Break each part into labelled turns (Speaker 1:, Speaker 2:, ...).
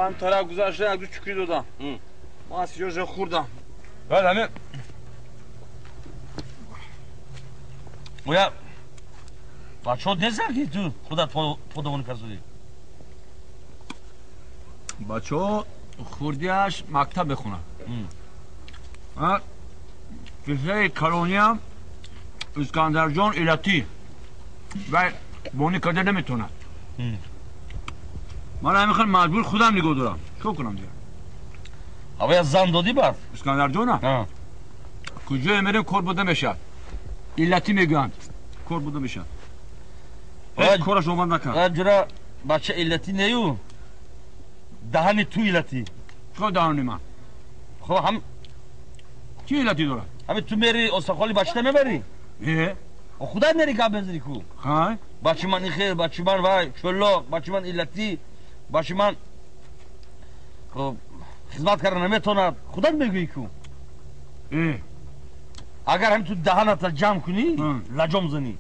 Speaker 1: Ҳам тараф гузашта як ду чукрӣ додам. Ман аз сиёжа хӯрдам.
Speaker 2: Баъд ҳамин оя бачаҳо нестанд ки ту худат подавонӣ касудӣ?
Speaker 1: Бачаҳо хурдиаш мактаб мехонад. Писари калониам Искандарҷон илатӣ вай бонӣ карда наметавонад. Ман ҳамин хел маҷбур худам нигоҳ дорам. Чикор кунам дигар?
Speaker 2: Ҳавая зан додӣ баъд?
Speaker 1: Искандарҷона? Куҷое мерем кор буда мешавад. Илатӣ мегӯянд. Кор буда мешавад. Ҳеҷ кораш омад накард.
Speaker 2: Ҷура бача илатӣ нею даҳани ту илатӣ.
Speaker 1: Чикор даҳани ман?
Speaker 2: Хоб ҳам
Speaker 1: чӣ илатӣ дорад?
Speaker 2: Ҳамин ту мери осахоли бачата мебарӣ?
Speaker 1: Э?
Speaker 2: Худат мери гап мезанӣ ку?
Speaker 1: Хай?
Speaker 2: Бачи ман ихел, бачи ман вай чӯлоқ, бачи ман илатӣ, бачи ман хоб хизмат карда наметавонад. Худат мегӯӣ ку?
Speaker 1: Э?
Speaker 2: Агар ҳамин ту даҳаната ҷамъ кунӣ, лаҷом занӣ.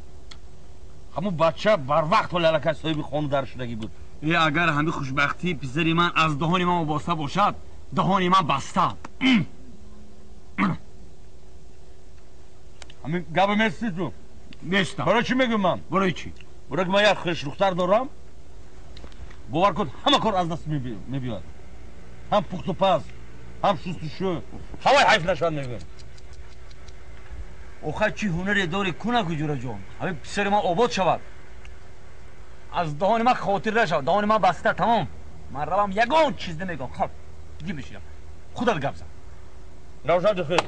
Speaker 2: Ҳамун бача барвақт ҳоли аллакай соҳиби хону дар шудагӣ буд.
Speaker 1: Э, агар ҳамин хушбахтии писари ман аз даҳони ман вобаста бошад, даҳони ман баста.
Speaker 2: Ҳамин гапа местӣ ту?
Speaker 1: Местам.
Speaker 2: Барои чӣ мегӯям ман?
Speaker 1: Барои чӣ?
Speaker 2: Барои ки ман як хешдухтар дорам, бовар кун ҳама кор аз даст мебиёяд. Ҳам пухту паз, ҳам шустушӯ, ҳавай ҳайф нашавад мегӯям.
Speaker 1: Охай чӣ ҳунаре дорӣ кунаку ҷураҷон? Ҳамин писари ман обод шавад. Аз даҳони ман хотир нашавад. Даҳони ман баста, тамом. Ман равам ягон чиз намегӯям. Хоб, ди бишинам. Худат гап зан.
Speaker 2: Навшад хел.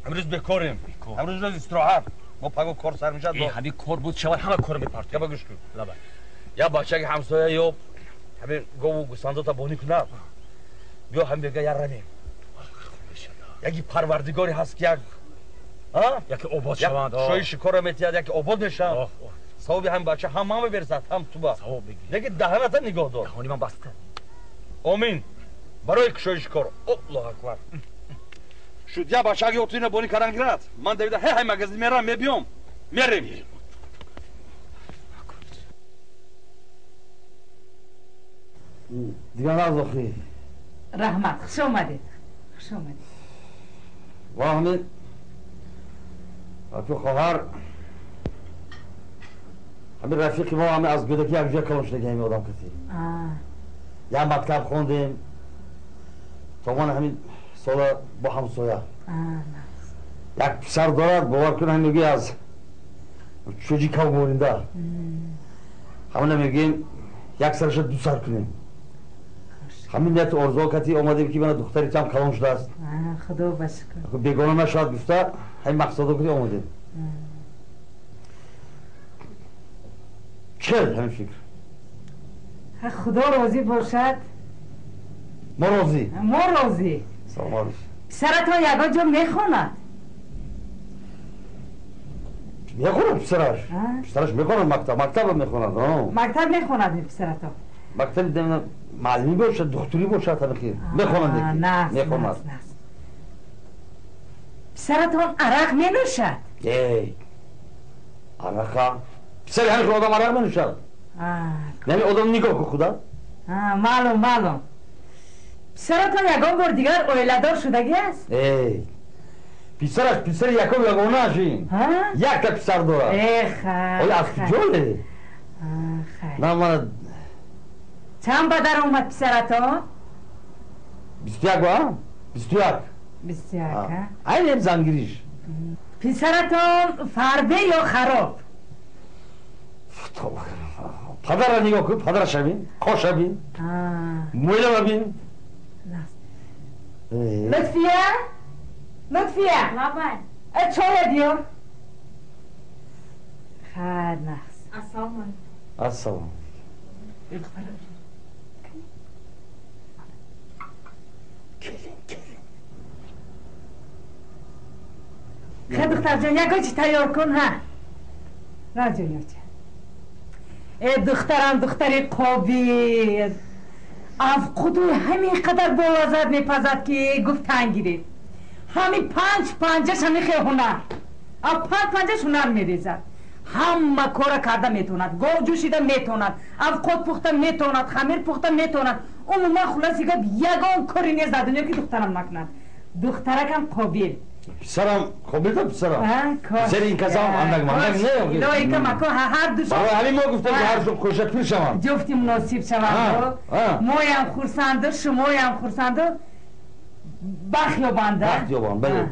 Speaker 2: Имрӯз бекорем. Имрӯз рӯз истироҳат. Мо паго кор сар мешавад.
Speaker 1: Ҳамин кор буд шавад, ҳама кор мепартоем.
Speaker 2: Яба гӯш кун. Я бачаги ҳамсоя ё ҳамин гову гӯсфандота бонӣ кунад. Биё ҳам бега я равем. Яки парвардигоре ҳаст ки як
Speaker 1: яке обод шаванд,
Speaker 2: шои шикорро метиҳад, яке обод мешаванд. Савоби ҳамин бача ҳам ман меберсад, ҳам туба.
Speaker 1: Савоб бигир.
Speaker 2: Лекин даҳаната нигоҳ дор.
Speaker 1: Даҳони ман баста.
Speaker 2: Омин. Барои кушои шикор. Аллоҳу акбар. Шуд я бачаги отуина бонӣ кардан гирад. Ман давида ҳе ҳай магазин мерам, мебиём. Мерем.
Speaker 3: Дигар нағз охи.
Speaker 4: Раҳмат, хуш омадед. Хуш омадед.
Speaker 3: Ва ҳамин рафиқ хоҳар, ҳамин рафиқи мо ҳамин аз кӯдакӣ якҷоя калон шудаги ҳамин одам каси. Як мактаб хондем, то ман ҳамин сола бо ҳамсоя. Як писар дорад, бовар кун, ҳамин мегӯяд аз чӯҷи кав монинда. Ҳамина мегӯем як сараша ду сар кунем. Ҳамин нияту орзуҳо кати омадем ки мана духтари туам калон шудааст.
Speaker 4: Худо ба шукр.
Speaker 3: Бегона нашавад гуфта ҳамин мақсадо кати омадем. Чӣ ҳамин фикр?
Speaker 4: Худо розӣ бошад.
Speaker 3: Мо розӣ.
Speaker 4: Мо розӣ.
Speaker 3: Салом алейкум.
Speaker 4: Писаратон ягон ҷо мехонад?
Speaker 3: Мехонад писараш. Писараш мехонад мактаб, мактабро мехонад.
Speaker 4: Мактаб мехонад писаратон?
Speaker 3: Мактаби муаллимӣ бошад, духтурӣ бошад, ҳамин мехонад. Мехонад.
Speaker 4: Писаратон арақ менӯшад?
Speaker 3: Эй, арақа? Писари ҳамин одам арақ менӯшад? Яъне одам нигоҳ кун худат.
Speaker 4: Маълум, маълум. Писаратон ягон бор дигар оиладор шудагӣ аст?
Speaker 3: Эй, писараш писари якум ягонааш ин. Якта писар дорад. Оё аз куҷое? На мана
Speaker 4: Чанд ба дар омад писаратон?
Speaker 3: 21 ба? 21.
Speaker 4: 21.
Speaker 3: Айнем зангириш.
Speaker 4: Писаратон фарбе ё хароб?
Speaker 3: Падарра нигоҳ кун, падараша бин, қоша бин, мӯйлава бин.
Speaker 4: Лутфия? Лутфия?
Speaker 5: Лабай.
Speaker 4: Чоя биёр. Хайр, нағз.
Speaker 5: Ассалому алайкум.
Speaker 3: Ассалом.
Speaker 4: Хай духтарҷон, ягон чи тайёр кун, ҳа. Раҷон ёча. Э, духтарам, духтари қобил. Афқудуй ҳамин қадар болаззат мепазад ки гуфт танг гирифт. Ҳамин панҷ панҷаш ҳамин хел ҳунар. А панҷ панҷаш ҳунар мерезад. Ҳама кора карда метавонад, гов ҷӯшида метавонад, авқот пухта метавонад, хамир пухта метавонад. Умуман, хулоси гап, ягон кори нест дар дунё, ки духтарам накунад. Духтаракам қобил.
Speaker 3: Писарам қобил да, писарам. Писари ин касам андак мандак не.
Speaker 4: Илоҳи камако ҳар ду.
Speaker 3: Барои ҳамин мо гуфтем, ки ҳар ду кӯша пир шаванд.
Speaker 4: Ҷуфти муносиб шаванд. Моям хурсанду, шумоям хурсанду, бахт ёбанда.
Speaker 3: Бахт ёбанд, бале.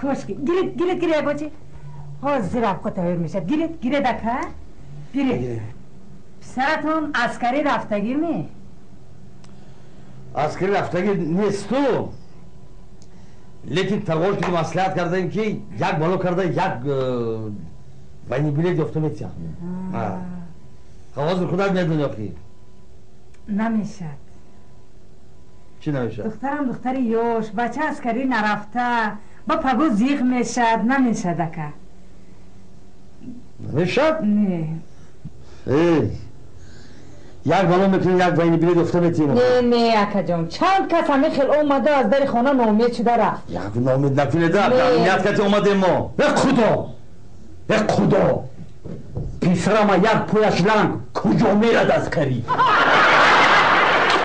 Speaker 4: Кошки гиред, гиред, гиред, ягочи ҳозир авқот тайёр мешавад. Гиред, гиред, ака, гиред. Писаратон аскарӣ рафтагӣ ме?
Speaker 3: Аскарӣ рафтагӣ несту, лекин тағош ки маслиҳат кардаем, ки як бало карда, як военный билет ёфта метиҳам. Ҳозир худат медони охи.
Speaker 4: Намешад.
Speaker 3: Чӣ намешад?
Speaker 4: Духтарам духтари ёш, бача аскарӣ нарафта, ба паго зиқ мешад. Намешад, ака.
Speaker 3: Намешад?
Speaker 4: Не.
Speaker 3: Як бало мекунем, як военный билет ёфта метиҳем.
Speaker 4: Не, не, акаҷон, чанд кас ҳамин хел омада, аз дари хона ноумед шуда рафт.
Speaker 3: Як ноумед накунеда, ният кати омадем мо.
Speaker 1: Э худо, э худо, писарама як пояш ланг, куҷо мерад аскарӣ?